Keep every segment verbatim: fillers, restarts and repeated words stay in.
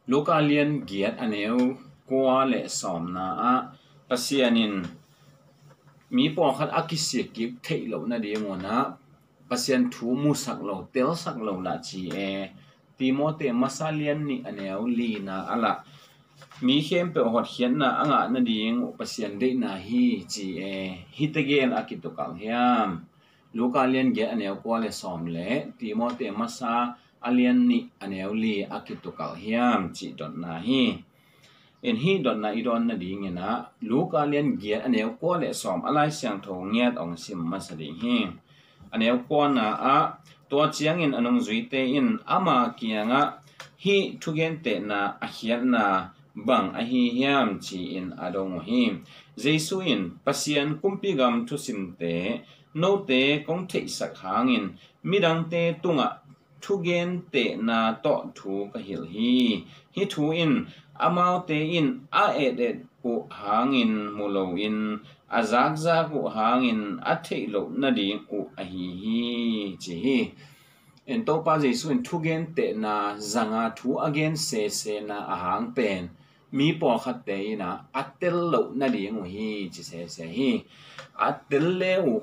Luka lian giat a neu kua le sawmna ah Pasian in mi pawlkhat a kisikkik theih loh nadingun ah Pasian thu musak lo, telsak lo lah ci e. Timote masa lian nih a neu lina ah lah mi khempeuh hotkhiatna a ngah nading uh Pasian deihna hi ci e. Hite gel a kitukalh hiam? Luka lian giat a neu kua le sawm le Timote masa a lian nih a neu li a kitukalh hiam cih dotna hi. In hih dotna i dawn nadingin ah Luka lian giat a neu kua le sawm a Lai Siangtho ngiat ong sim masa ding hi. A neu kuana ah, tua ciangin a nungzuite in ama kiangah hih thugentehna a khiatna bang ahi hiam ci-in a dong uh hi. Jesu in, Pasian kumpi gam thusimte note kong theihsak hangin midangte tungah thugentehna tawh thu ka hilh hi. Hih thu in amaute in a et et uh hangin mu loin a zakzak uh hangin a theih loh nading uh ahi hi ci hi. En Topa Jesu in thugentehna zanga thu a gen sesena a hang pen mi pawlkhatte in ah a tel loh nading uh hi ci sese hi. A tel le uh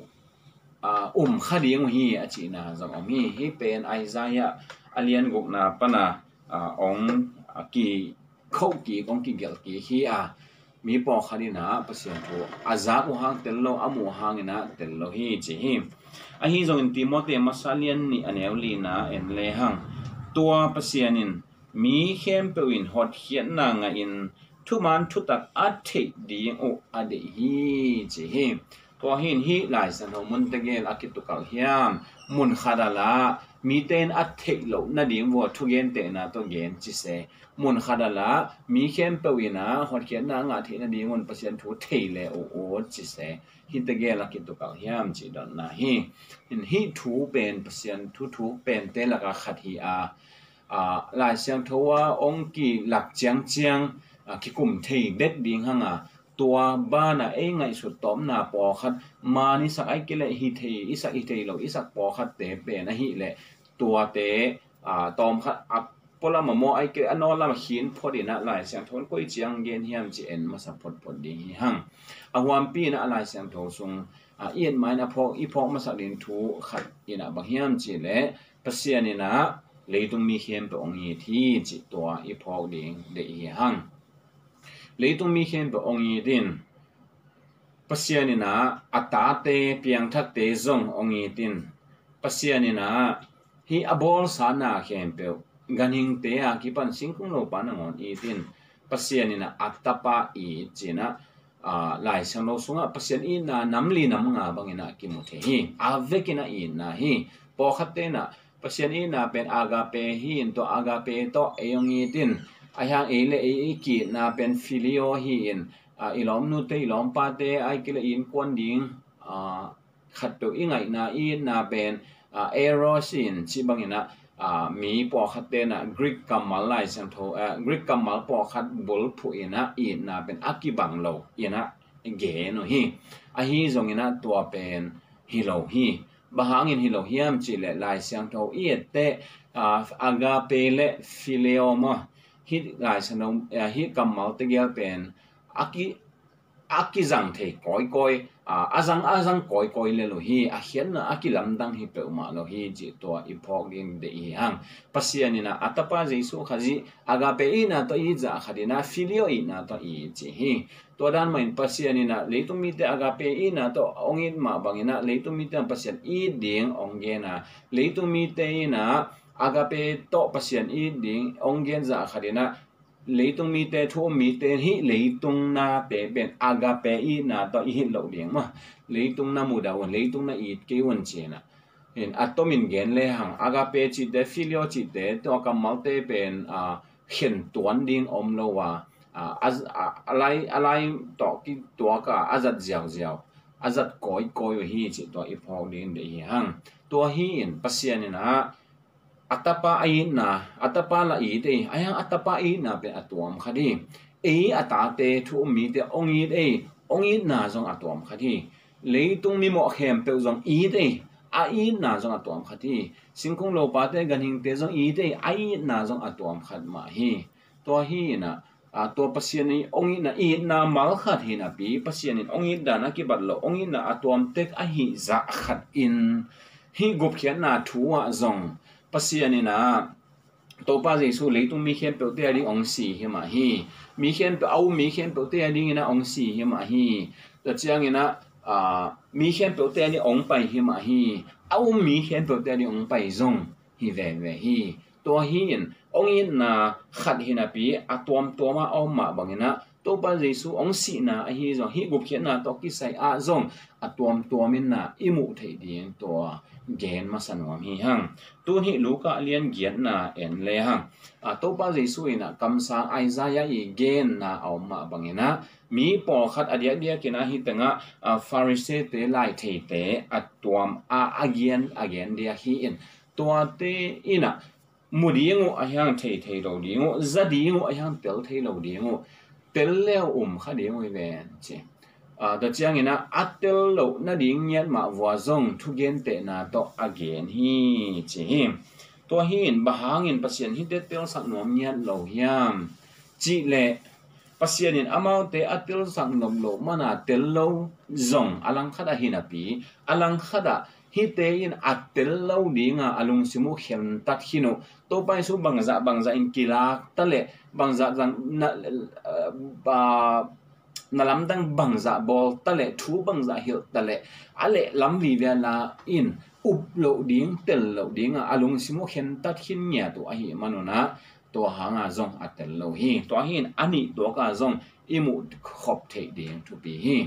a, um kha ding uh hi a cihna zong om hi. Hih pen Isaiah a lian gukna pana a, ong a ki khoh kik, ong kigelh kik hi a, mi pawlkhat in ah Pasian thu a zak uh hang tel lo, a muh hangin ah tel lo hi ci hi. Ahi zongin Timote masa lian nih a neu lina en lehang, tua Pasian in mi khempeuh in hotkhiatna ngahin thuman thutak a theih ding uh a deih hi ci hi. Tua hi in hih Lai Siangtho mun tegel a kitukalh hiam? Mun khat a lah mite in a theih loh nading vua thugentehna tawh gen ci se. Mun khat a lah mi khempeuh in ah hotkhiatna a ngah theih nadingun Pasian thu thei le uh ut ci se. Hih tegel a kitukalh hiam cih dotna hi. In hih thu pen Pasian thu thuk pente lakah khat hi a, a, Lai Siangtho a ong kilak ciangciang a, kikum thei det ding hang a, tua banah ei ngaihsut tawmna pawlkhat man i sak ai kei leh hi thei, i sak hi thei lo i sak pawlkhatte pen ahih leh tuate a, tawmkhat a pualam a maw ai kei leh a nawlam a khin phot in ah Lai Siangtho in koi ciang gen hiam ci en masa photphot ding hi hang. A huampi in ah Lai Siangtho sung a, i et ma in a phawk, i phawk masak ding thu khat in ah bang hiam cih leh Pasian in ah leitung mi khempeuh ong it hi cih tua i phawk ding deih hi hang. Leitung mi khempeuh ong it in Pasian in ah a tate piangthakte zong ong it in Pasian in ah hih a bawlsa na khempeuh ganhingte a kipan singkung lopa nangawn it in Pasian in ah a tapa it ci in ah a, Lai Siangtho sungah Pasian itna nam li nam nga bangin ah kimu thei hi. A vekin a itna hi. Pawlkhatte in ah Pasian itna pen agape hi in tua agape tawh ei ong it in a hiang ei le ei i ki-itna pen phileo hi in a, i lawmnute i lawmpate ai kei leh innkuan ding a, khatpeuh i ngaihna itna pen a, eros in ci bangin ah a, mi pawlkhatte in ah Greek kammal Lai Siangtho a, Greek kammal pawlkhat bulphuh in ah itna pen a kibang lo in ah gen uh hi. Ahi zongin ah tua pen hi lo hi. Bang hangin hi lo hiam cih leh Lai Siangtho i et teh a, agape le phileo maw, hih Lai Siangtho a, hih kammal tegel pen a ki a kizang thei kawikawi a, a zang a zang kawikawi le lo hi. A khiatna a kilamdang hi peuhmah lo hi cih tua i phawk ding deih hi hang. Pasian in ah a tapa Jesu Khazih agape itna tawh it zah khat in ah phileo itna tawh it ci hi. Tua dan mah in Pasian in ah leitung mite agape itna tawh ong it mah bangin ah leitung mite Pasian it ding ong gen a, leitung mite in ah agape tawh Pasian it ding ong gen zah khat in ah leitung mite thu um mite hih leitung nate pen agape itna tawh i hih loh ding maw. Leitung na mudah un, leitung na it kei un ci in ah. In a tomin gen lehang agape cihte phileo cihte tua kammalte pen a, khen tuan ding om lo a, a, a, a, a lai a lai tawh kituak a, a zat ziauziau, a zat kawikawi uh hi cih tua i phawk ding deih hi hang. Tua hi in Pasian in ah a tapa a itna, a tapa lah it ei, a hiang a tapa a itna pen a tuam khat hi. Ei a tate thu um mite ong it ei, ong itna zong a tuam khat hi. Leitung mimawh khempeuh zong it ei, a itna zong a tuam khat hi. Singkung lopate ganhingte zong it ei, a itna zong a tuam khat mah hi. Tua hi inah, a, tua Pasian in hong itna, itna mal khat hi napi, Pasian in hong it dan a kibat lo, hong itna a tuam tek ahi zah khat in hih gupkhiatna thu ah zong Pasian inah Topa Jesu leitung mi khempeuhte a ding hong si hi mah hi. Mi khempeuh, a um mi khempeuhte a ding inah hong si hi mah hi. Tua ciang inah, a, mi khempeuhte a ding hong pai hi mah hi. A um mi khempeuhte a ding hong pai zong hi veve hi. Tua hi in hong itna khat hi napi a tuamtuam ah a om mah bang inah Topa Jesu hong sihna ahi zong, hih gupkhiatna tawh kisai ah zong a tuamtuam inah i muh theih ding tua gen masa nuam hi hang. Tun hih Luka a lian giatna en le hang. A, Topa Jesu inah kamsang Isaiah i genna a om mah bang inah mi pawlkhat a diakdiak inah hih tengah, a, Pharisee-te, laitheite a tuam a, a gen, a gen diak hi in, tuate inah mu ding uh a hiang thei thei lo ding uh, za ding uh a hiang tel thei lo ding uh, tel leu um kha ding uh hi ven ci. A, tua ciang inah a tel loh nading ngiat mah vua zong thugentehna tawh a gen hi ci hi. Tua hi in bang hangin Pasian hihte telsak nuam ngiat lo hiam cih leh Pasian in amaute a telsak nop loh mana tel lo zong a langkhat ah hi napi, a langkhat ah hihte in a tel lo dinga a lungsim uh khentat khin uh. Topa Jesu bangzah bangzah in kilak taleh, bangzah zang na, a, na lamdang bangzah bawl taleh, thu bangzah hilh taleh, a leh lam vive la in up loh ding, tel loh dinga a lungsim uh khentat khin ngiat uh ahi manun ah tua hanga zong a tel lo hi. Tua hi in a nih tuaka zong i muh khop theih ding thupi hi.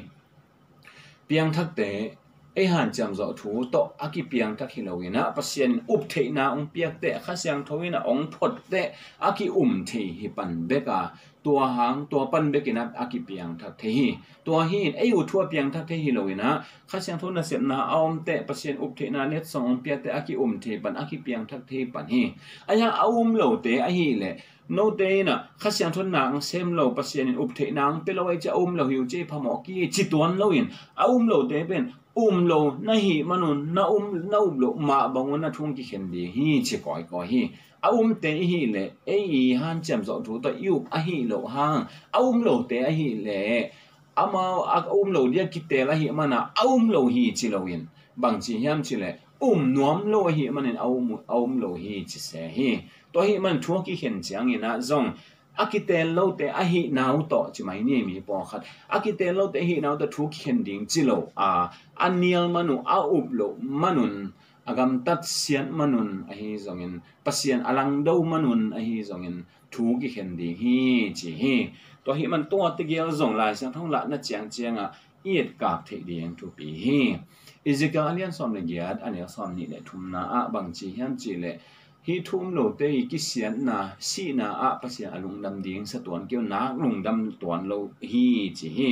Piangthakte, ei hanciam zawh thu tawh a kipiangthak hi lo inah Pasian in up theihna hong piak teh, Kha Siangtho inah hong phot teh a ki-um thei hi pan bek a, tua hang, tua pan bek inah a kipiangthak thei hi. Tua hi in ei uh thu a piangthak thei hi lo inah Kha Siangtho nasepna a om teh, Pasian up theihna letsong hong piak teh a ki-um thei pan, a kipiangthak thei pan hi. A hiang a um lote ahih leh note inah Kha Siangtho na hong sem lo, Pasian in up theihna hong pia lo ahih ciang a um lo hi uh ci, phamawh kei ci tuan lo in, a um lote pen um lo na hih manun na um, na up loh mah bang un na thu hong kikhen ding hi ci kawikawi hi. A umte ihih leh ei i hanciam zawh thu tawh i up ahi loh hang, a um lote ahih leh amau a um lo dia kiteel ahih mana a um lo hi ci lo in, bangci hiam cih leh um nuam lo ahih manin a um, a um lo hi ci se hi. Tua ahih man thu a kikhen ciang inah zong a kiteel lote ahihna uh tawh ci mai ni, mi pawlkhat a kiteel lote ahihna uh tawh thu kikhen ding ci lo a, a nial man uh, a up loh manun, a gamtat siat manun ahi zongin, Pasian a langdo manun ahi zongin thu kikhen ding hi ci hi. Tua ahih man tua tegel zong Lai Siangtho lahna ciangciangah i etkak theih ding thupi hi. Ezekiel a lian sawm le giat, a neu sawm nih le thumna ah bangci hiam cih leh hih thu um lote i kisiatna, sihna ah Pasian a lungdam ding sa tuan kei uh, nak lungdam tuan lo hi ci hi.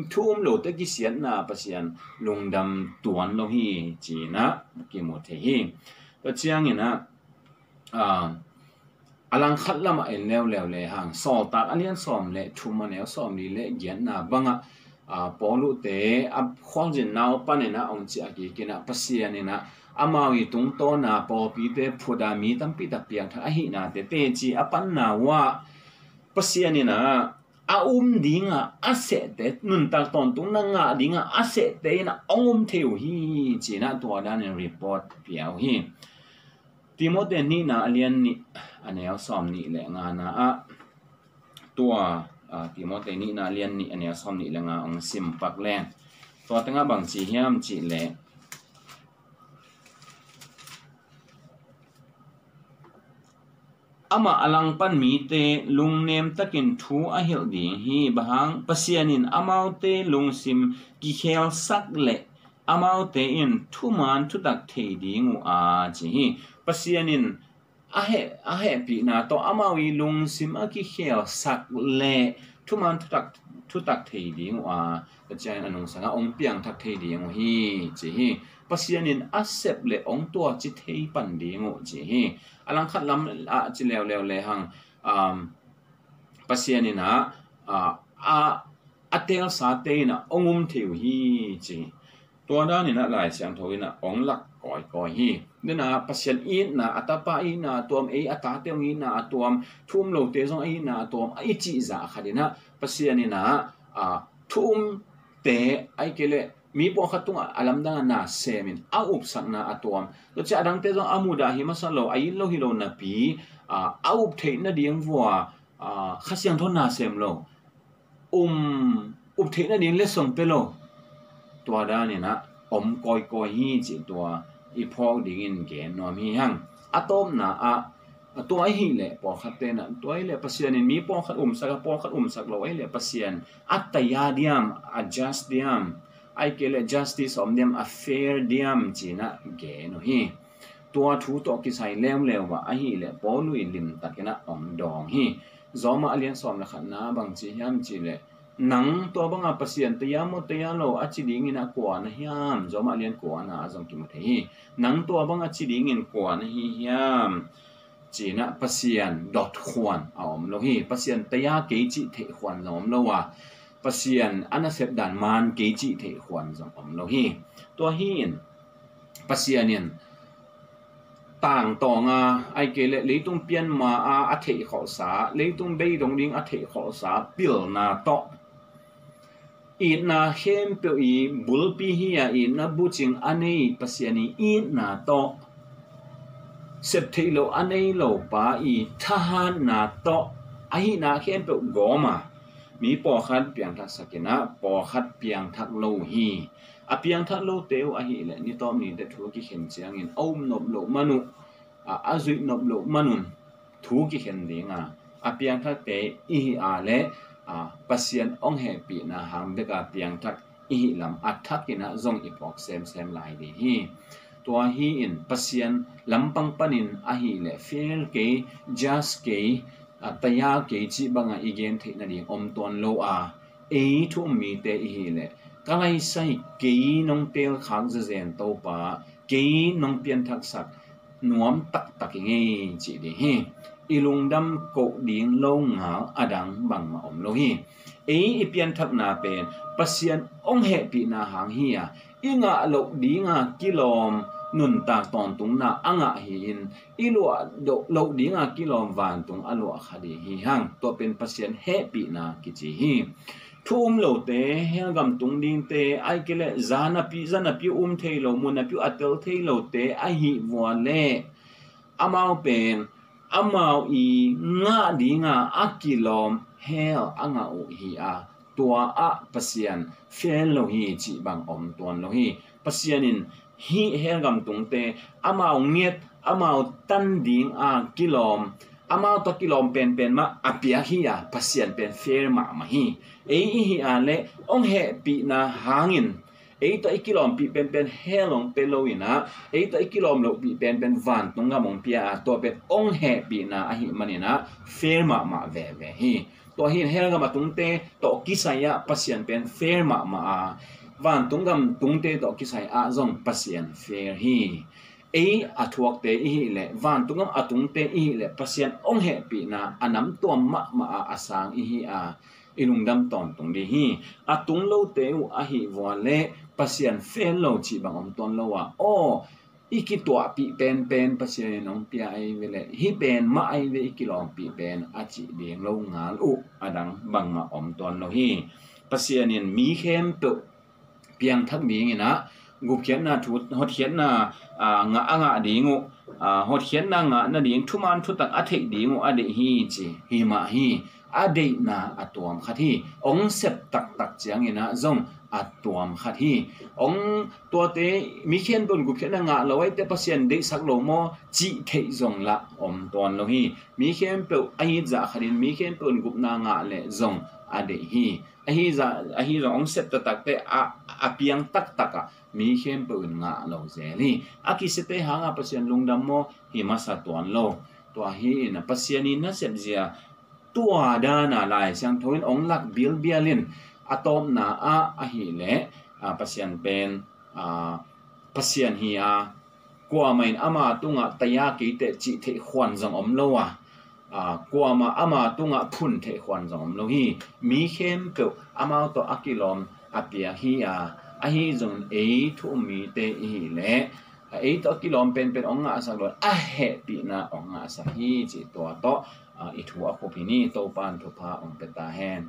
Thu um lote kisiatna Pasian lungdam tuan lo hi ci inah kimu thei hi. Tua ciang inah, a, a langkhat lamah en leuleu le hang, Sawltak a lian sawm le thum, a neu sawm li le giatna bangah, a, Paul uhte a khualzinna uh pan inah hong ciah kik inah Pasian inah amau i tungtawna pawlpite phut a mi tampi tak piangthak ahihna tete ci a panna uh ah Pasian inah a um dinga a sehte, nuntak tawntung na ngah dinga a sehte inah hong um thei uh hi ci inah tua danin report pia uh hi. Timote nihna a lian nih, a neu sawm nih le ngana ah, tua, a, Timote nihna a lian nih, a neu sawm nih le nga hong sim pak leng, tua tengah bangci hiam cih leh, amah a langpan mite lungnem takin thu a hilh ding hi. Bang hang, Pasian in amaute lungsim kikhelsak leh amaute in thuman thutak thei ding uh a ci hi. Pasian in a heh, a hehpihna tawh amau i lungsim a kikhelsak leh thuman thutak, thutak thei ding uh a, Pasian in a nungsangah hong piangthak thei ding uh hi ci hi. Pasian in a sep le hong tuaci thei pan ding uh ci hi. A langkhat lam ah ci leuleu le hang, um, Pasian in a, a, a, a teelsate in a hong um thei uh hi ci hi. Tua dan in a Lai Siangtho in a hong lak kawikawi hi. Nena Pasian itna, a tapa itna a tuam, ei a tate hong itna a tuam, thu um lote zong a itna a tuam, a i cih zah khat inah Pasian inah a thu umte ai kei leh mi pawlkhat tungah a lamdang a na semin a upsakna a tuam. Tua ciah a dangte zong a mudah hi masa lo, a it lo hi lo napi a up theih nading vua Kha Siangtho na sem lo, um up theih nading lesson pe lo. Tua daninah om kawikawi hi cih tua i phawk dingin gen nuam hi hang. A tawpna ah tua ahih leh pawlkhat tenah tua ahih leh Pasian in mi pawlkhat umsak a, pawlkhat umsak lo ahih leh Pasian a taya diam, a just diam, ai kei leh justice om diam, a fair diam cinah gen uh hi. Tua thu tawh kisai leuleu ah ahih leh Paul i limtakinah om dawng hi. Roma a lian sawm le khatna bang ci hiam cih leh nang tua banga Pasian taya maw taya lo a ci dingin a kua na hiam? Roma a lian kuana a zong kimu thei hi. Nang tua banga ci dingin kua na hi hiam? Cinah Pasian dot khuan a om lo hi. Pasian taya kei cih theih khuan zong om lo a, Pasian a nasep dan man kei cih theih khuan zong om lo hi. Tua hi in Pasian in tangtawnga ai kei leh leitung pianma a a theihkholhsa, leitung beidong ding a theihkholhsa pilna tawh itna khempeuh i bulpi hi a, itna bucing a nei Pasian i itna tawh, sep theih loh a nei lo pa i thahatna tawh, ahihna khempeuh gawm a, mi pawlkhat piangthak sakinah pawlkhat piangthak lo hi. A piangthak lote uh ahih leh nitawp nite thu kikhen ciangin a um nop loh man uh, a, a zuih nop loh man un thu kikhen dinga, a piangthakte i hi a leh a, Pasian hong hehpihna hang beka piangthak i hih lam a thakinah zong i phawk semsem lai ding hi. Tua hi in Pasian lampang panin ahih leh fair kei, just kei, a, taya kei cih banga i gen theih nading om tuan lo a, ei thu um mite i hi leh ka laisai kei nong teelkhak zazen Topa, kei nong pianthaksak nuam taktak i ngei cih ding hi. I lungdam koh ding lo ngal a dang bangmah om lo hi. Ei i pianthakna pen Pasian hong hehpihna hang hi a, i ngah loh dinga kilawm nuntak tawntungna a ngah hi in, i luah loh dinga kilawm vantung a luah kha ding hi hang. Tua pen Pasian hehpihna kici hi. Thu um lote, hell gam tung dingte, ai kei leh za napi za napi um thei lo, mun napi a tel thei lote ahih vua leh amau pen amau i ngah dinga a kilawm hell a ngah uh hi a, tua ah Pasian fair lo hi cih bang om tuan lo hi. Pasian in hih hell gam tungte amau nget, amau tan dinga kilawm, amau tawh kilawm penpen mah a piak hi a, Pasian pen fair mahmah hi. Ei i hi a leh hong hehpihna hangin ei tawh i kilawmpih penpen hell hong pia lo inah, ei tawh i kilawm lohpih penpen vantung gam hong pia a, tua pen hong hehpihna ahih maninah fair mahmah veve hi. Tua hi in hell gam a tungte tawh kisai ah Pasian pen fair mahmah a, vantung gam tungte tawh kisai ah zong Pasian fair hi. Ei a thuakte i hi leh, vantung gam a tungte i hi leh Pasian hong hehpihna a namtuam mahmah a, a sang i hi a, i lungdam tawntung ding hi. A tung lote uh ahih vua leh Pasian fair lo cih bang om tuan lo a, aw, i kituahpih penpen Pasian in hong pia ahi ve leh hih pen mah ahi ve i kilawmpih pen a cih ding lo ngal uh a dang bangmah om tuan lo hi. Pasian in mi khempeuh piangthak dinginah gupkhiatna thu, hotkhiatna a ngah a ngah ding uh, a hotkhiatna ngah nading thuman thutak a theih ding uh a deih hi ci hi mah hi. A deihna a tuam khat hi. Hong sep taktak cianginah zong a tuam khat hi. Hong tuate mi khempeuh in gupkhiatna ngah lo aite Pasian deihsak lo maw cih theih zong lah om tuan lo hi. Mi khempeuh a it zah khatin mi khempeuh in gupna ngah leh zong a deih hi. Ahi zah, ahi zong hong sep taktakte a, a piang taktak ah mi khempeuh in ngah lo zel hi. A kisiate hanga Pasian lungdam maw hi masa tuan lo. Tua hi in a Pasian i nasep zia tua dana Lai Siangtho in hong lak bialbial in a tawpna ah ahih leh a Pasian pen a Pasian hi a, kuamah in ama tungah taya kei teh cih theih khuan zong om lo a, a kuamah ama tungah phun theih khuan zong om lo hi. Mi khempeuh amau tawh a kilawm a piak hi a, ahi zongin ei thu um mite i hi leh A ei tawh a kilawm penpen hong ngahsak lo, a hehpihna hong ngahsak hi cih tua tawh, a, i thu a khup hi ni. Topa'n thupha hong pia ta hen.